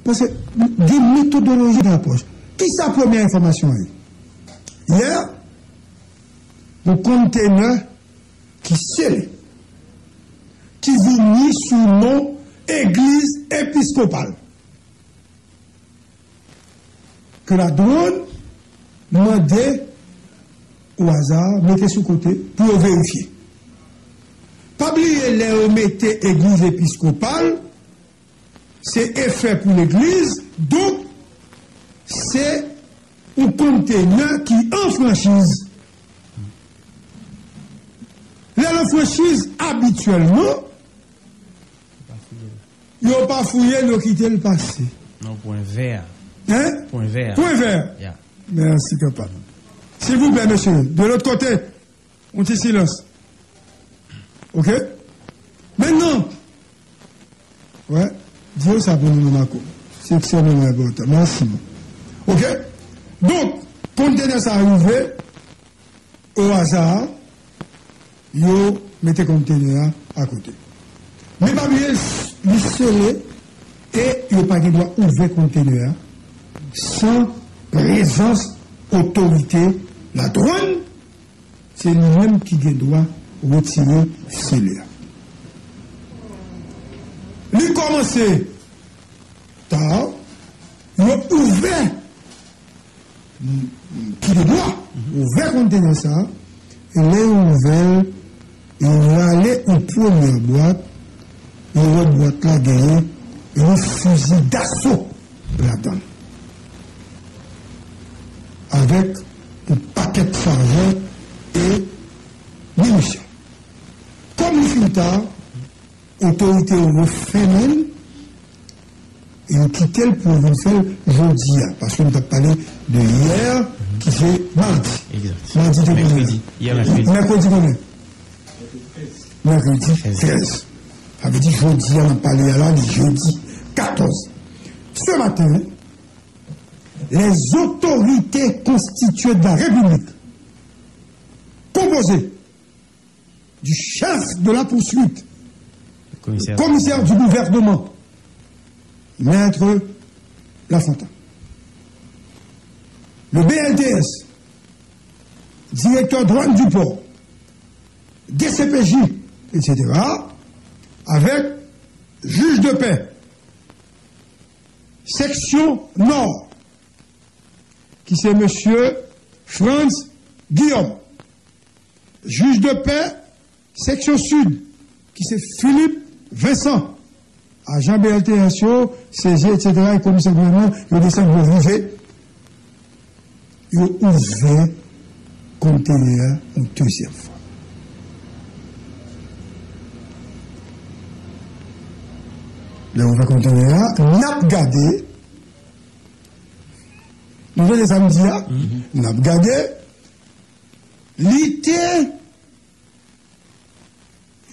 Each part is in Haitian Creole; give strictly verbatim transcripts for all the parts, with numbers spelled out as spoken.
Paske gen metodoloji nan apwòch. Kisa premye enfòmasyon an ye? Yè, yon kontenè ki sele, ki vini sou non Egliz Episkopal, ke ladwann mande o aza, mete sou kote pou yo verifye. Pa bliye, lè yo mete Egliz Episkopal, se efè pou legliz, donk se yon kontenè ki an franchiz. Lè l an franchiz, abityèlman, yo pa fouye l, yo kite l pase. Non, pwen vè. Hein? Pwen vè. Pwen vè. Ya. Mèsi, papa. Silvouplè, mesye, de lòt kote, yon ti silans. Oke? Mentnan, wè, di yo sa pou nou, Mako. Se ekstrèmeman enpòtan. Mèsi. Oke? Donk, kontenè sa a rive, o aza, yo mete kontenè a akote. Men pa bliye, li sele e yo pa gen dwa ouvè kontenè a san prezans otorite ladwann, se li menm ki gen dwa retire sele a. Li kòmanse ta, yo ouvè, m, m, ki de dwa, ouvè kontenè sa, e lè yo ouvè l, yo rale yon premye bwat, yo wè bwat la genyen yon fizi daso ladan l. Avèk yon pakèt savè e minisyon. Kòm li fin ta, otorite yo refèmen l, e yo kite l pou yo vin fè l jodi a, paske nou t ap pale de yè, ki se madi. Egzat. Madi te konbyen? Mèkredi. Yè mèkredi. Mèkredi konbyen? Mèkredi trèz. Trèz. Sa vle di jodi a n ap pale a la, li jedi katòz. Ce matin, les autorités constituées de la République, composées du chef de la poursuite, le commissaire du gouvernement, Maître Lafontant, le B L T S, directeur douane du port, D C P J, et cetera, avec juge de paix, section nord, ki se mesye Frantz Guillaume. Jij de pè, seksyon sid, ki se Philippe Vincent. Ajan B L T S yo, C G, et cetera, e komisè gouvènman, yo desann, yo rive, yo ouvè kontenè a yon dezyèm fwa. Lè yo ouvè kontenè a, n ap gade, nou tande sa m di a? N ap gade, li te,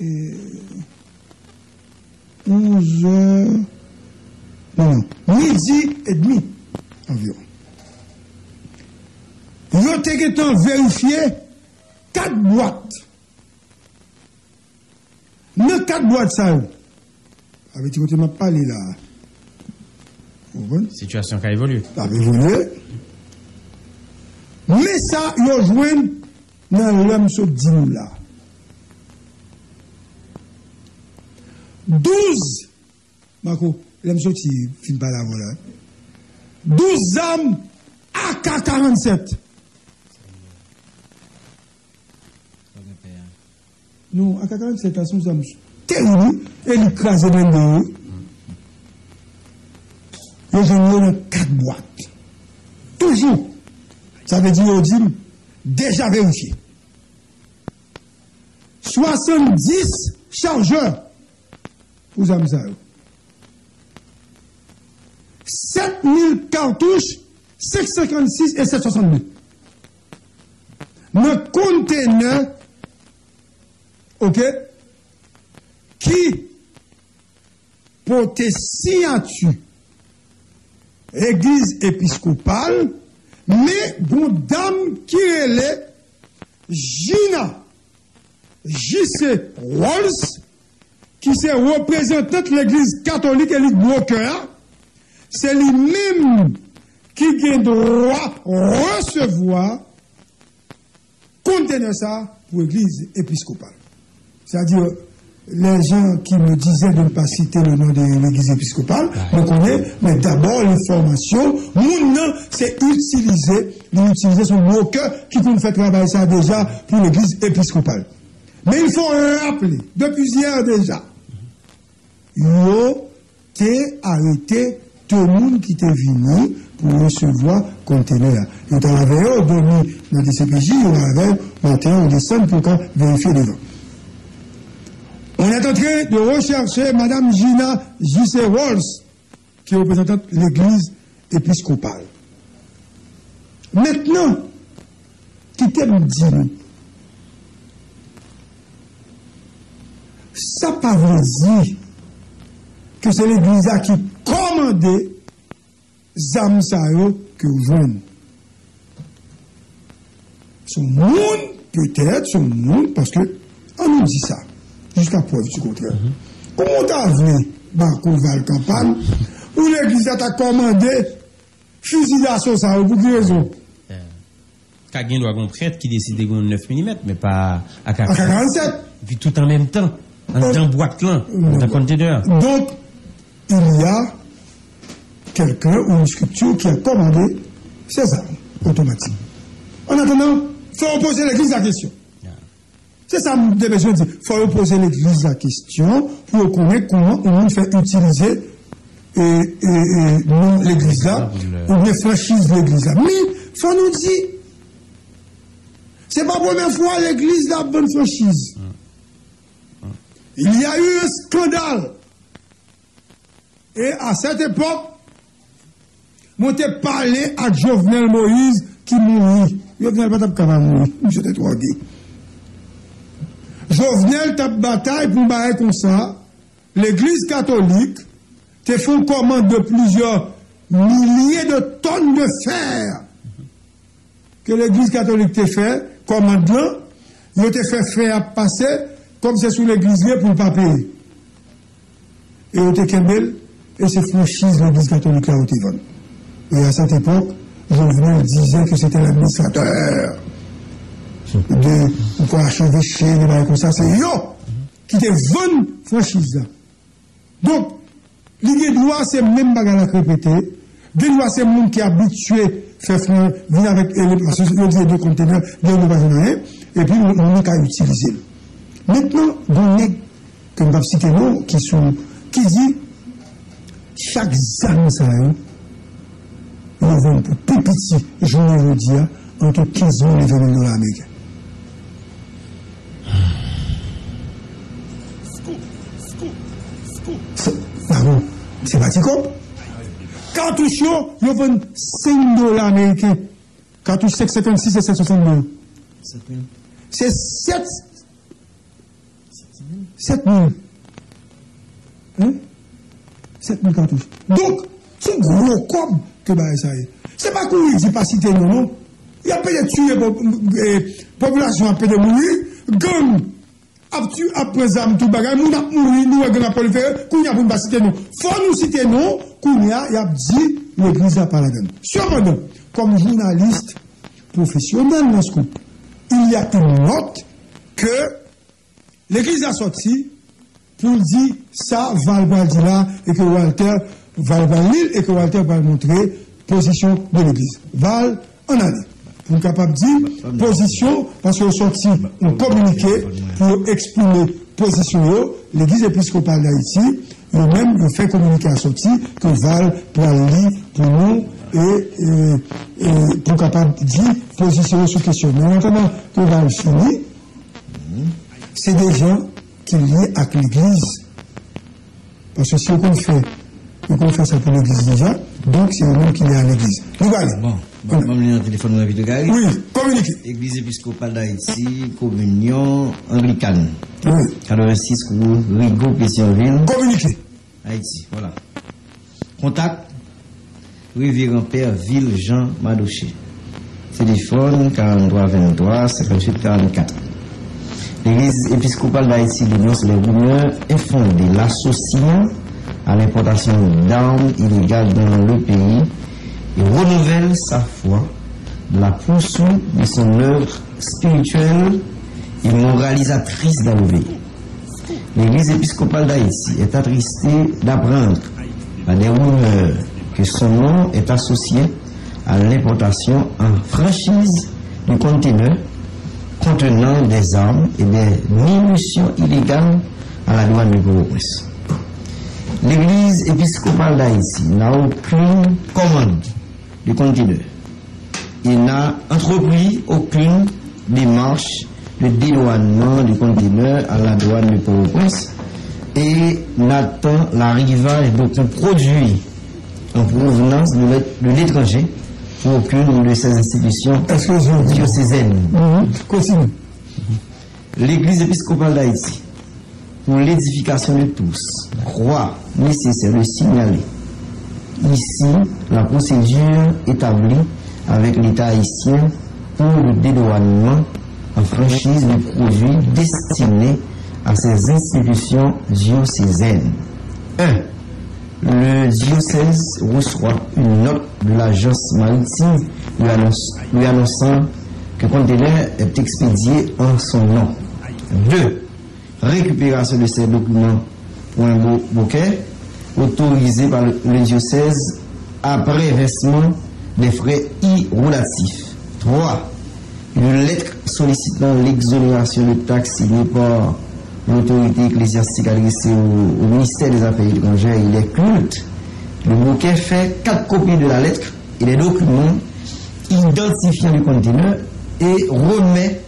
e, onzè, non, non, midi edmi anviwon. Yo te gentan verifye kat bwat. Nan kat bwat sa yo, sa vle di kote m ap pale la a, ou konprann? Sitiyasyon ka evolye. L ap evolye. Men sa yo jwenn nan lè m sot di nou la. Douz, Marco, lè m soti fin pale avè w la. Douz zam A K karannsèt. Non, A K karannsèt la, se yon zam terib, wi, e li kraze blende yo, wi. Yo jwenn yo nan kat bwat. Toujou. Sa vle di yo di m, deja verifye. Swasanndis chajè pou zam sa yo. Sèt mil katouch, senk san senkannsis e sèt swasanndis. Nan kontenè, oke, ki pote siyati Legliz Episkopal, men gon dam ki rele Gina J C Rolls, ki se reprezantant Legliz Katolik Elit Bwokè a, se li menm ki gen dwa resevwa kontenè sa pou legliz episkopal. C'est-à-dire, les gens qui me disaient de ne pas citer le nom de l'église épiscopale, mwen konnen, men dabò, enfòmasyon, moun nan, se itilize, li itilize, se yon broker ki konn fè travay sa deja pou legliz episkopal. Men il faut rappeler, de plusieurs déjà, yo te arete de moun ki te vini pou resevwa kontenè a. Yo t al avè yo, dòmi nan D C P J, yo al avè yo, maten an, yo desann pou yo ka verifye devan. On est en train de rechercher Madame Gina J C Rolls, ki reprezantant legliz episkopal. Mentnan, kite m di nou, sa pa vle di ke se legliz la ki kòmande zam sa yo ke w jwenn. Se yon moun, petèt, se yon moun, paske, ann nou di sa, jiska prèv di kontrè. Kòman w ta vle, Marco Val Kanpal, pou legliz la ta kòmande fizi daso sa yo, pou ki rezon? Ka gen dwa gen yon prèt ki deside gen yon nèf milimèt, men pa A K karannsèt. Epi tout an menm tan, anndan bwat lan, anndan kontenè a. Donc, il y a quelqu'un ou une structure qui a commandé ces armes automatiques. En attendant, fò yo poze legliz la kesyon. Se sa m te bezwen di. Fò yo poze legliz la kesyon pou yo konnen kòman yon moun fè itilize e, e, e, non legliz la, oubyen franchiz legliz la. Men, fò nou di, se pa premye fwa legliz la ap vann franchiz. Il y a eu un scandale. E a sèt epòk, mwen te pale ak Jovenel Moïse ki mouri. Jovenel pa t ap ka pa mouri. Misye te twò ge. Jovenel t ap batay pou yon bagay konsa. Legliz katolik te fè yon kòmand de plizyè milye de tòn de fè ke legliz katolik te fè, kòmand lan, yo te fè fè a pase, kòm se sou legliz li ye pou l pa peye. E yo te kenbe l, e se franchiz legliz katolik la yo te vann. Et à cette époque, Jovenel disait que c'était l'administrateur de, ou kwa, acheveche, de bagay konsa, se yo ki te vann franchiz la. Donk, li gen dwa se menm bagay la k repete, gen dwa se moun ki abitye fè fran vin avèk ele, paske yo di de kontenè, gen yo pa jwenn anyen, epi moun nan ka itilize l. Mentnan, gen nèg ke m p ap site non, ki sou, ki di, chak zam sa yo, yo vann pou pi piti, jounen jodi a, ant kenz mil e ven mil dola ameriken. Se, bravo, se pa ti kòb. Katouch yo, yo vann senk dola ameriken. Katouch senk senkannsis e senk swasannde. Se sèt, sèt mil. Hein? Sèt mil katouch. Donk, se gwo kòb ke bagay sa ye. Se pa kouri di pa site non, non. Y ap pede tiye po-, eh, popilasyon ap pede mouri, gang ap ti-, ap pran zam, tout bagay, moun ap mouri, nou wè gang ap prolifere, kounye a pou n pa site non. Fò nou site non, kounye a, y ap di legliz la pa ladann. Sepandan, kòm jounalis pwofesyonèl nan Scoop, il y a une note que legliz la sòti pou l di sa Val pral di la, e ke Walter, Val pral li l, e ke Walter pral montre pozisyon de legliz. Val, ann ale. Pou n kapab di pozisyon, paske yo sòti yon kominike pou yo eksprime pozisyon yo. Legliz Episkopal Dayiti, yo menm, yo fè kominike a sòti ke Val pral li pou nou e, e, e pou kapab di pozisyon yo sou kesyon. Men an atandan ke Val fini, se de jan ki lye ak legliz. Paske si yo konn fè, yo konn fè sa pou legliz deja, donk se yo menm ki lye a legliz. Nou prale. Bon, ban m li nan telefòn mwen pito, Gary. Wi, kominike. Egliz Episkopal Dayiti, Kominyon Anglikàn. Wi. Katrevensis rue Rigaud, Petyonvil. Kominike. Ayiti, vwala. Kontak, Reveran Pè Viljean Madoché. Telefòn, karannntwa venntwa, senkantuit karannkat. Legliz Episkopal Dayiti denonse les rumeurs infondées. Laso Siyon à l'importation d'armes illégales dans le pays et renouvelle sa foi dans la poursuite de son œuvre spirituelle et moralisatrice dans le pays. L'Église épiscopale d'Haïti est attristée d'apprendre par des rumeurs que son nom est associé à l'importation en franchise de conteneurs contenant des armes et des munitions illégales à la douane de Port-au-Prince. L'Église épiscopale d'Haïti n'a aucune commande de conteneurs et n'a entrepris aucune démarche de dédouanement de conteneurs à la douane de Port-au-Prince et n'attend l'arrivage d'aucun produit en provenance de l'é- de l'étranger pour aucune de ces institutions diocésaines. Kontinye. L'Église épiscopale d'Haïti, pour l'édification de tous, croit nécessaire de signaler ici la procédure établie avec l'État haïtien pour le dédouanement en franchise de produits destinés à ces institutions diocésaines. Un, le diocèse reçoit une note de l'agence maritime lui annonce- lui annonçant que conteneur est expédié en son nom. Deux, récupération de ces documents pour un bo- bouquet autorisé par le, le diocèse après versement des frais y relatifs. Trois, une lettre sollicitant l'exonération de taxes signée par l'autorité ecclésiastique adressée au, au ministère des Affaires étrangères et des cultes. Le bouquet fait quatre copies de la lettre et des documents identifiant le conteneur et remet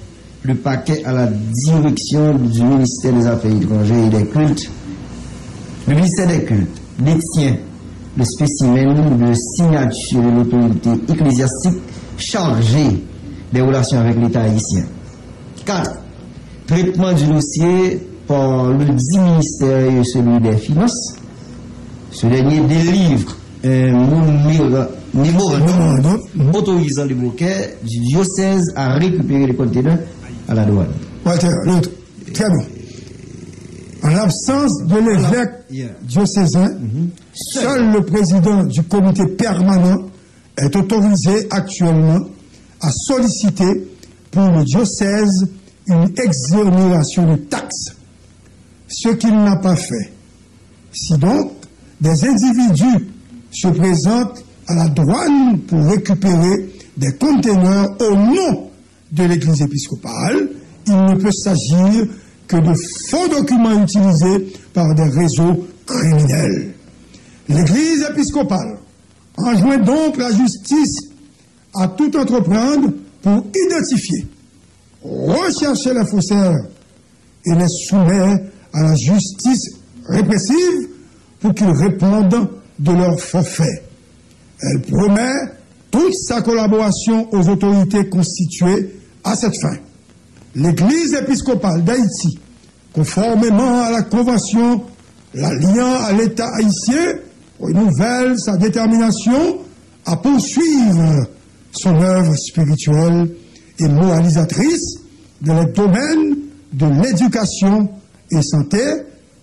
le paquet à la direction du ministère des Affaires étrangères et des cultes. Le ministère des cultes détient le spécimen de signature de l'autorité ecclésiastique chargée des relations avec l'État haïtien. Quatre, traitement du dossier par le dit ministère et celui des Finances. Ce dernier délivre un mémora- mémorandum autorisant le bouquet du diocèse à récupérer le conteneur à la douane. Walter, lòt. Très bien. En l'absence de l'évêque diocésain, seul le président du comité permanent est autorisé actuellement à solliciter pour le diocèse une exonération de taxes, ce qu'il n'a pas fait. Si donc des individus se présentent à la douane pour récupérer des conteneurs au nom de l'Église épiscopale, il ne peut s'agir que de faux documents utilisés par des réseaux criminels. L'Église épiscopale enjoint donc la justice à tout entreprendre pour identifier, rechercher les faussaires et les soumet à la justice répressive pour qu'ils répondent de leur forfait. Elle promet toute sa collaboration aux autorités constituées à cette fin. L'Église épiscopale d'Haïti, conformément à la convention la liant à l'État haïtien, renouvelle sa détermination à poursuivre son œuvre spirituelle et moralisatrice dans les domaines de l'éducation et santé,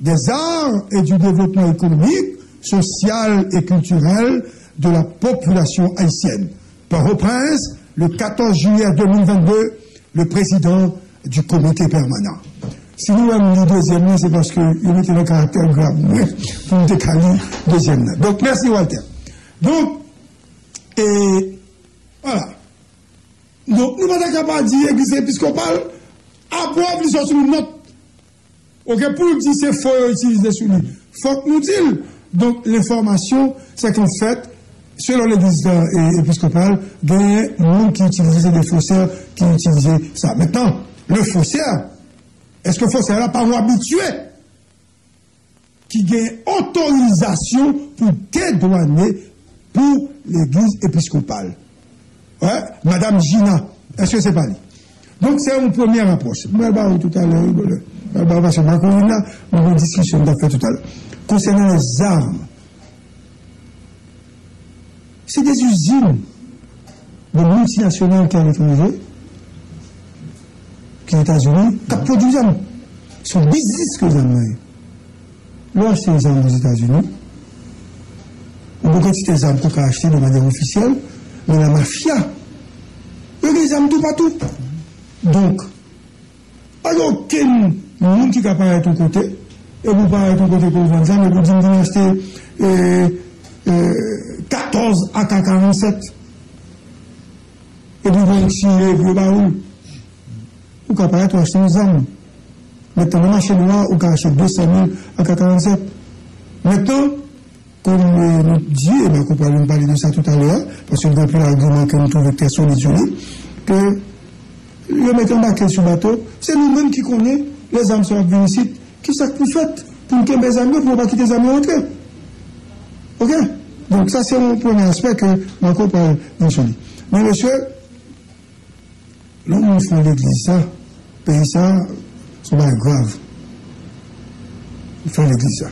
des arts et du développement économique, social et culturel de la population haïtienne. Port-au-Prince, le quatorze juillet deux mille vingt-deux, le président du comité permanent. Si nou wè m li dezyèm nan, se paske yo mete nan karaktè grav mwen pou m te ka li dezyèm nan. Donk, mèsi, Walter. Donk, e, vwala. Donk, nou pa ta ka pa di Legliz Episkopal, aprèv li sòti yon nòt. Oke, pou l di se fo yo itilize sou li. Fòk nou di l. Donk, lenfòmasyon, se ke anfèt, selon Legliz, e, Episkopal, genyen moun ki itilize, se de fosè ki itilize sa. Mentnan, le fosè, èske fosè la pa yon abitye ki gen otorizasyon pou dedwane pou Legliz Episkopal? Wi, Madam Gina, èske se pa li? Donk, se yon premye apwòch. Mwen pral ba ou toutalè, wi, brother. Mwen pral ba ou, paske Marco Rina, nou gen diskisyon nou t ap fè toutalè. Konsènan lèzam, se de izin de miltinasyonal ki aletranje, ki Etazini, k ap pwodui zam. Se yon biznis ke zam nan ye. Lè w achte yon zam Ozetazini, Yon kantite zam ke w ka achte de manyè ofisyèl, men la mafya, yo gen zam toupatou. Donk, pa gen okenn moun ki ka parèt yon kote, epi w parèt yon kote pou w vann zam, epi w di m vin achte, e, e, katòz A K karannsèt, epi w konn tire, epi yo ba ou l. Ou ka parèt, ou achte yon zam. Mentnan, nan mache nwa, ou ka achte de san mil A K karannsèt. Mentnan, kòm, e, nou di, e Marco Polo pale de sa toutalè a, paske gen anpil agiman ke nou twouve trè solid sou li, ke yo mete anbake l sou bato, se nou menm ki konnen lè zam sa yo ap vin isit, ki sa k pou fèt pou n kenbe zam yo, pou yo pa kite zam yo antre. Oke? Donk, sa se yon premye aspè ke Marco pral di sou li. Men, mesye, lè yon moun fè legliz sa, peyi sa, se yon bagay grav. Fè legliz sa.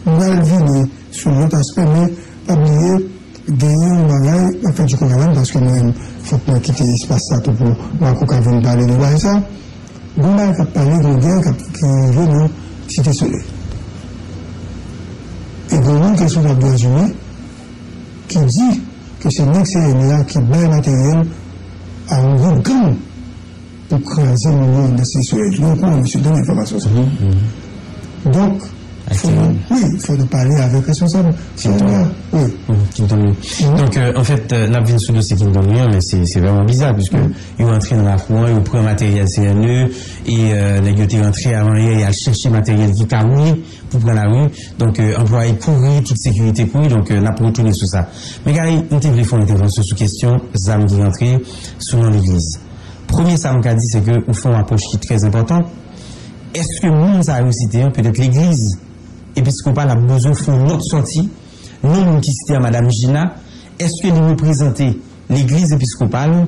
M pral vini sou lòt aspè, men pa bliye, genyen yon bagay, m ap fè di koralan, paske mwen menm, fòk mwen kite espas sa tou pou Marco ka vin pale de bagay sa. Gon bagay k ap pale, gon gè k ap, ki rive nan Site Solèy. E gon moun ki responsab dwa imen ki di ke se nèg C N R a ki bay materyèl a yon gwoup gang pou kraze moun yo anndan Site Solèy. Nou okouran, mesye, de enfòmasyon sa. Donk, fò nou, wi, fò nou pale avèk responsab C N R a. Wi. Donk, euh, anfèt, euh, n ap vin sou dosye King Tony an, men se, se vrèman biza, piske yo antre nan lakou an, yo pran materyèl C N E, e, euh, nèg yo te rantre avan yè, y al chèche materyèl ki ka woule pou pran lari. Donk, euh, anplwaye kouri, tout sekirite kouri. Donk, euh, n ap retounen sou sa. Men Gary, m te vle fè yon entèvansyon sou kesyon zam ki rantre sou non legliz. Premye sa m ka di, se ke ou fè yon apwòch ki trè enpòtan. Èske moun sa yo site an, petèt legliz episkopal ap bezwen fè yon nòt sòti, non moun ki site an, Madam Gina, èske li reprezante legliz episkopal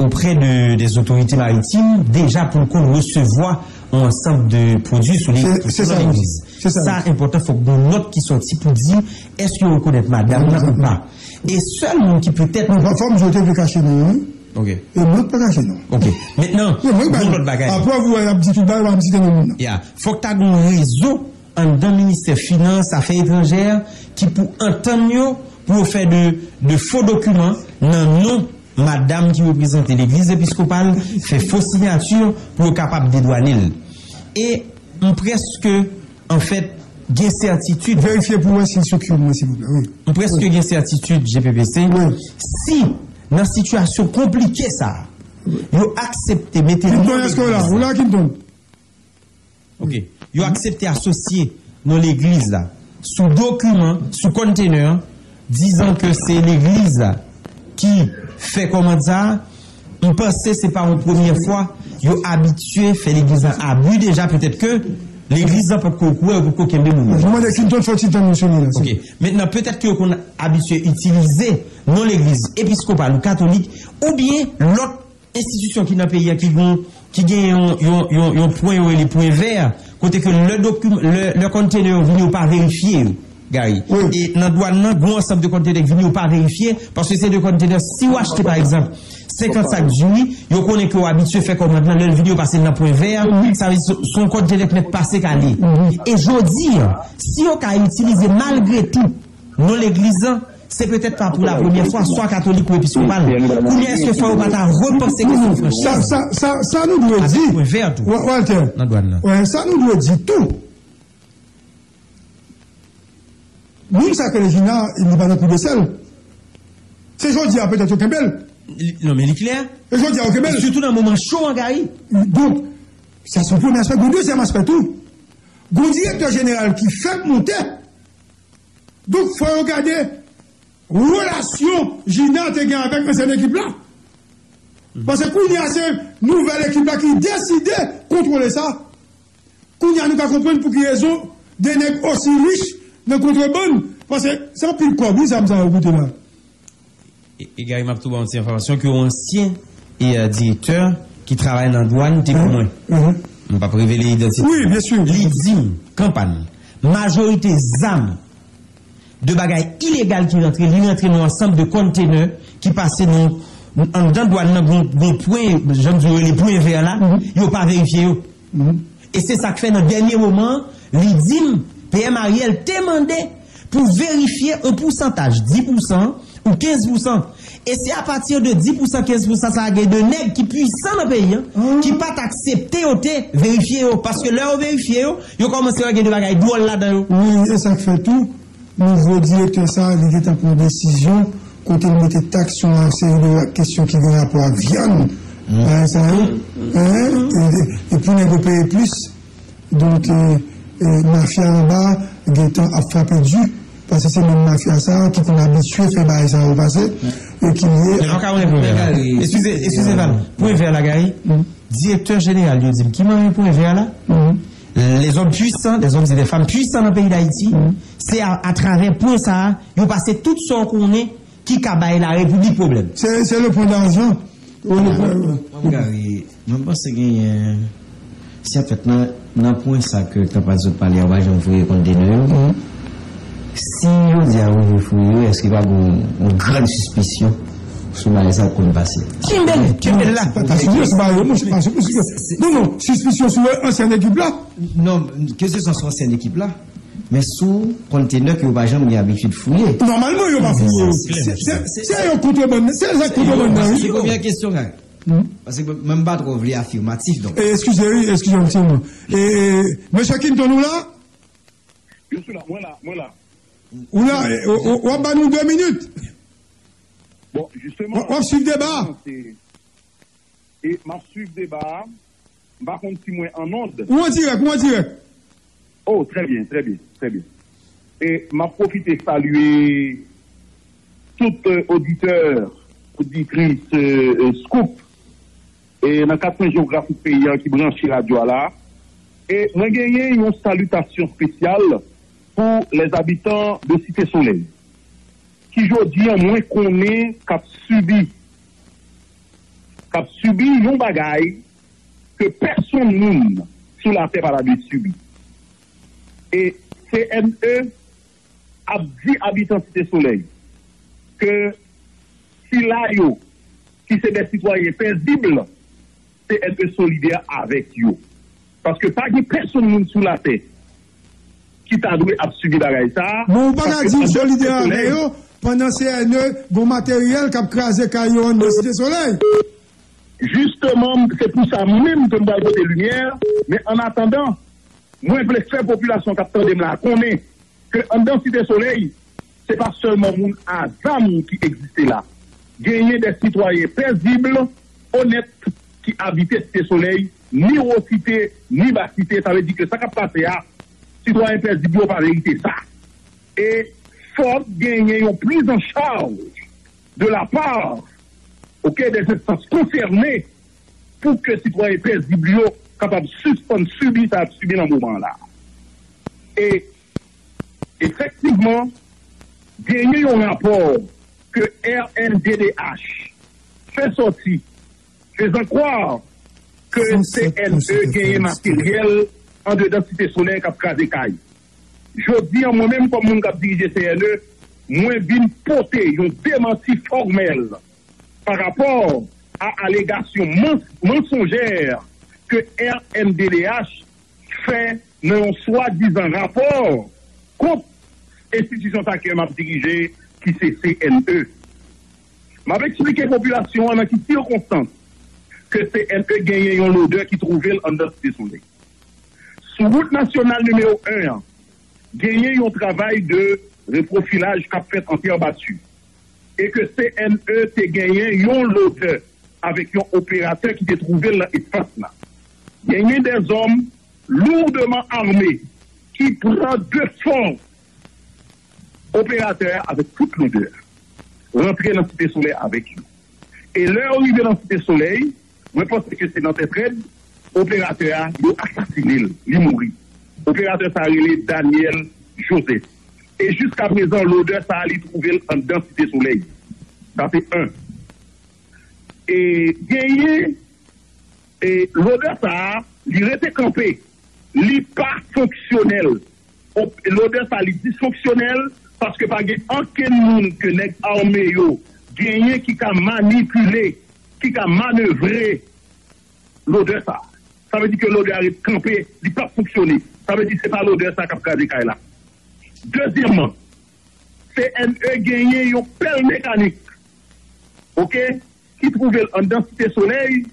oprè de, des otorite maritim, deja pou l konn resevwa yon ansanm de pwodui sou legliz. Sa enpòtan, fòk gen yon nòt ki sòti pou di èske yo rekonèt madanm nan ou pa. E sèl moun ki petèt... Non, pa fòm, yo te vle kache non an, wi. Ok. E mwen pa kache non. Ok. Mentnan, yon lòt bagay. Apre, ou wè, y ap di tout bagay, pa m site non moun nan. Ya. Fòk ta gen yon rezo anndan ministè finans, afè etranjè, ki pou antann yo, pou yo fè de, de fo dokiman nan non madanm ki reprezante legliz episkopal, fè fo siyati pou yo kapab dedwane l. E m prèske, anfèt, gen sètitid. Verifye pou wè si l sou Q mwen, silvouplè. Wi. M prèske gen sètitid, G P P C, si nan sitiyasyon konplike sa a, yo aksepte mete non legliz la. Ou la, Clinton? Ok. Yo aksepte asosye non legliz la sou dokiman, sou konntenè, dizan ke se legliz la ki fè kòmand sa a. M panse se pa yon premye fwa yo abitye fè legliz la abi deja, petèt ke legliz la potko okouran, yo potko kenbe moun yo. Nou mande Clinton fè ti tan nou sou li la. Ok. Mentnan, petèt ke yo konn abitye itilize non legliz episkopal ou katolik, oubyen lòt enstitisyon ki nan peyi a ki gon, ki gen yon, yon, yon, yon pwen yo rele pwen vè, kote ke lè dokim-, lè, lè konntenè yo vini, yo pa verifye yo, Gary. Wi. E nan dwàn nan, gon ansanm de konntenè ki vini, yo pa verifye, paske se de konntenè, si w achte, pa egzanp, senkant sak diri, yo konnen ke w abitye fè kòmand lan, lè l vini, yo pase l nan pwen vè, sa vle di se, se yon konntenè k mèt pase k ale. E jodi a, si yo ka itilize malgre tou non legliz lan, se petèt pa pou la premyè fwa, swa katolik ou episkopal. Kounye a, èske fò yo pa ta repanse kesyon franchiz? Sa, sa, sa, sa nou dwe di. Avèk pwen vè tou. Wa-, Walter. Nan dwàn nan. Wè, sa nou dwe di tou. Moun sa k rele Gina, li pa nan kou de sèl. Se jodi a, petèt, yo kenbe l. Li, non, men li klè. E jodi a, yo kenbe l. Sitou nan moman cho an, Gary. Donk, sa se yon premye aspè. Gon dezyèm aspè tou. Gon direktè jeneral ki fèk monte. Donk, fò yo gade relasyon Gina te gen avèk ansyen ekip la. Paske kounye a, se nouvèl ekip la ki deside kontwole sa. Kounye a, nou ka konprann pou ki rezon de nèg osi rich nan kontrebann. Paske se anpil kòb, wi, zam sa yo koute la. E, e Gary, m ap tou ba w yon ti enfòmasyon ke yon ansyen e, euh, direktè ki travay nan dwàn te pou mwen. M p ap revele idantite. Wi, byen si. Li di m, kanpay, majorite zam, de bagay ilegal ki rantre, li rantre nan yon ansanm de konntenè ki pase nan, anndan dwàn nan, gon, gon pwen, jan m di, yo rele pwen vè la, yo pa verifye yo. E se sa k fè nan dènye moman an, li di m, P M Ariel te mande pou verifye yon pousantaj, dis pousan ou kenz pousan. E se apati de dis pousan, kenz pousan sa a gen de nèg ki pwisan nan peyi a, ki pa t aksepte yo te verifye yo. Paske lè yo verifye yo, yo kòmanse wè gen de bagay dwòl ladan yo. Wi, e sa k fè tou, nouvo direktè sa a, li gentan pran desizyon kote l mete taks sou yon seri de kesyon ki gen rapò ak vyann, bagay sa yo. E, e pou nèg yo peye plis. Donk, e, e, mafya anba gentan ap frape di, paske se menm mafya sa a ki konn abitye fè bagay sa yo pase, e ki lye. Men pa ka wè pwen vè la. Eskize, eskize Val. Pwen vè la, Gary. Direktè jeneral yo di m ki manyen pwen vè la. Lèzòm pwisan, lèzòm se de fanm pwisan nan peyi Dayiti. Se a, atravè pwen sa a, yo pase tout sa w konnen ki ka bay larepiblik pwoblèm. Se, se le pwen dajan. Wi, le pwen. Mwen, Gary, mwen panse genyen, si an fèt nan, nan pwen sa ke tanpazot pale a, w pa janm fouye kontenè yo. Si yo di a ou vle fouye yo, èske pa gen yon, yon gran sispisyon sou bagay sa k konn pase? Kenbe l, kenbe l la. Pa, pa sou yo, se pa yo, non, se pa sou yo. Non, non, sispisyon sou ansyen ekip la. Non, ke se swa sou ansyen ekip la, men sou kontenè ke yo pa janm gen abitid fouye. Nòmalman, yo pa fouye yo. Se, se, se, se yo kontrebann, se zak kontrebann nan, wi. Se premye kesyon, Gary. Paske mwen m pa twò vle afimatif, donk. E, eskize, wi, eskize yon ti moman. E, e, Mesye Clinton, ou la? Yo sou la, mwen la, mwen la. Ou la, e, w, w, w ap ba nou de minit. Bon, jisteman, w ap swiv deba a. E m ap swiv deba a. M pa konn si mwen an onn. Ou an dirèk, ou an dirèk. Oh, trè byen, trè byen, trè byen. E m ap pwofite salye tout, euh, oditè, oditris, euh, euh, Scoop, e nan kat kwen jewografik peyi a ki branche radyo a la. E mwen genyen yon salitasyon espesyal pou les habitants de Cité Soleil, ki jodi a mwen konnen k ap sibi, k ap sibi yon bagay ke pèsonn moun sou latè pa ta dwe sibi. E C N E ap di abitan Site Solèy ke sila yo ki se de sitwayen pezib, C N E solidè avèk yo. Paske pa gen pèsonn moun sou latè ki ta dwe ap sibi bagay sa a. Bon, ou pa ka di w solidè avè yo, pandan C N E gon materyèl k ap kraze kay yo anndan Site Solèy. Jisteman, se pou sa menm ke m pral pote limyè, men an atandan, mwen vle fè popilasyon k ap tande m la konnen ke anndan Site Solèy, se pa sèlman moun a zam ki egziste la. Genyen de sitwayen pezib, onèt, ki abite Site Solèy, ni Wo Site, ni Ba Site. Sa vle di ke sa k ap pase a, sitwayen pezib yo pa merite sa. E fòk genyen yon priz an chaj de la pa, oke, des instances concernées pou ke sitwayen pezib yo kapab sispann sibi sa y ap sibi nan moman an la. E efektivman, genyen yon rapò ke R N D D H fè sòti, faisant croire ke C N E genyen materyèl andedan Site Solèy k ap kraze kay. Jodi a, mwen menm kòm moun k ap dirije C N E, mwen vin pote yon demanti fòmèl pa rapò a alegasyon mans-, mansonjè ke R N D D H fè nan yon swadizan rapò kont enstitisyon sa ke m ap dirije, ki se C N E. M ap eksplike popilasyon an nan ki sikonstans ke C N E genyen yon lodè ki twouve l anndan Site Solèy. Sou wout nasyonal nimewo en an, genyen yon travay de repwofilaj k ap fèt an tè bati e ke C N E te genyen yon lodè avèk yon operatè ki te twouve l nan espas la. Genyen de zòm lourdman ame ki pran de fòs operatè a avèk tout lodè rantre nan Site Solèy avèk yo. E lè yo rive nan Site Solèy, mwen panse ke se nan tèt rèd, operatè a, yo asasinen l, li mouri. Operatè sa a rele Daniel Joseph. E jiskaprezan, lodè sa a, li twouve l anndan Site Solèy. Sa se en. E genyen, e lodè sa a, li rete kanpe. Li pa fonksyonèl. Op-, lodè sa, li disfonksyonèl, paske pa gen okenn moun ke nèg ame yo genyen ki ka manipile, ki ka manevre lodè sa. Sa vle di ke lodè a ret kanpe, li p ap fonksyone. Sa vle di se pa lodè sa k ap kraze kay la. Dezyèmman, C N E genyen yon pèl mekanik, oke, ki twouve l anndan Site Solèy.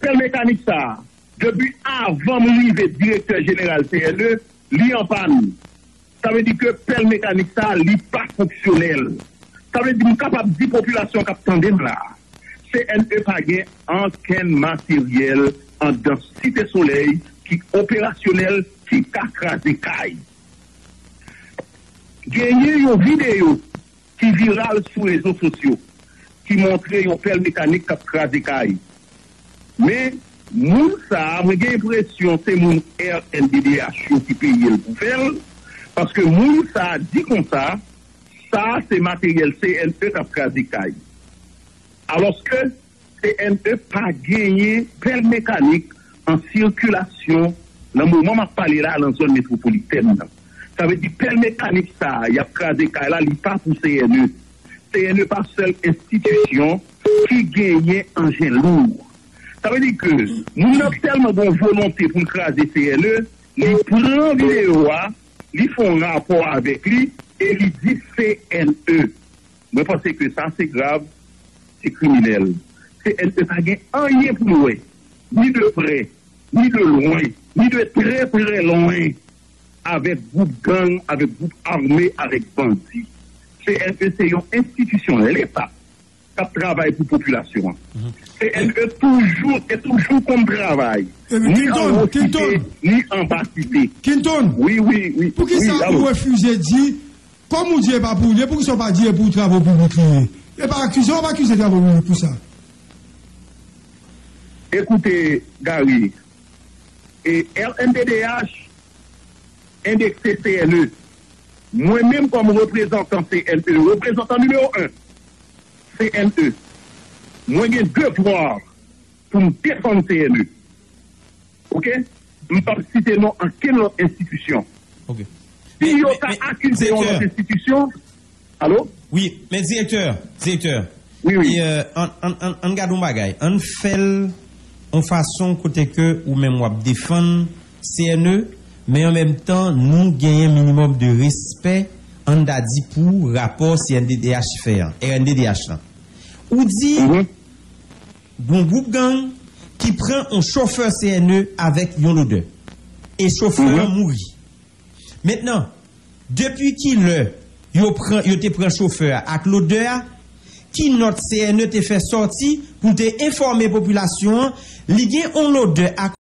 Pèl mekanik sa a, depi avan m rive direktè jeneral C N E, li an pàn. Sa vle di ke pèl mekanik sa a, li pa fonksyonèl. Sa vle di, m kapab di popilasyon k ap tande m la a, C N E pa gen ankenn materyèl anndan Site Solèy ki operasyonèl, ki ka kraze kay. Genyen yon videyo ki viral sou rezo sosyo, ki montre yon pèl mekanik k ap kraze kay. Men, moun sa a, mwen gen enpresyon se moun R N D D H yo ki peye l pou fè l, paske moun sa a di konsa, sa a se materyèl C N E k ap kraze kay. Alòske C N E pa genyen pèl mekanik an sikilasyon nan moman m ap pale la nan zòn metwopolitèn nan. Sa vle di pèl mekanik sa a, y ap kraze kay la, li pa pou C N E. C N E pa sèl enstitisyon ki genyen anjen lou. Sa vle di ke moun nan tèlman gen yon volonte pou l kraze C N E, li pran videyo a, li fè yon rapò avèk li e li di C N E. Mwen panse ke sa se grav, se kriminèl. C N E pa gen anyen pou l wè, ni de prè, ni de lwen, ni de trè trè lwen, avèk gwoup gang, avèk gwoup ame, avèk bandi. C N E se yon enstitisyon Leta k ap travay pou popilasyon an. C N E toujou e toujou konn travay, ni anwo site, ni anba site. Kinton, wi, wi, wi. Poukisa ou refize di, kòm ou di e pa pou ou li ye, poukisa ou pa di e pou travo piblik li ye? E pa akize, w ap akize travo piblik pou sa. Ekoute, Gary, e R N D D H endekse C N E. Mwen menm kòm reprezantan C N E, reprezantan nimewo en C N E, mwen gen devwa pou m defann C N E. Oke? M p ap site non ankenn lòt enstitisyon. Oke. Si yo ta akize yon lòt enstitisyon, alo? Wi, men direktè, direktè, wi, wi. E, ann, ann, ann, ann gade yon bagay. Ann fè l yon fason kote ke ou menm w ap defann C N E, men an menm tan, nou genyen minimòm de respè, ann ta di, pou rapò C N D D H fè an, R N D D H lan. Ou di, gon gwoup gang ki pran yon chofè C N E avèk yon lodè. E chofè an mouri. Mentnan, depi ki lè yo pran, yo te pran chofè a ak lodè a? Ki nòt C N E te fè sòti pou te enfòme popilasyon an li gen yon lodè ak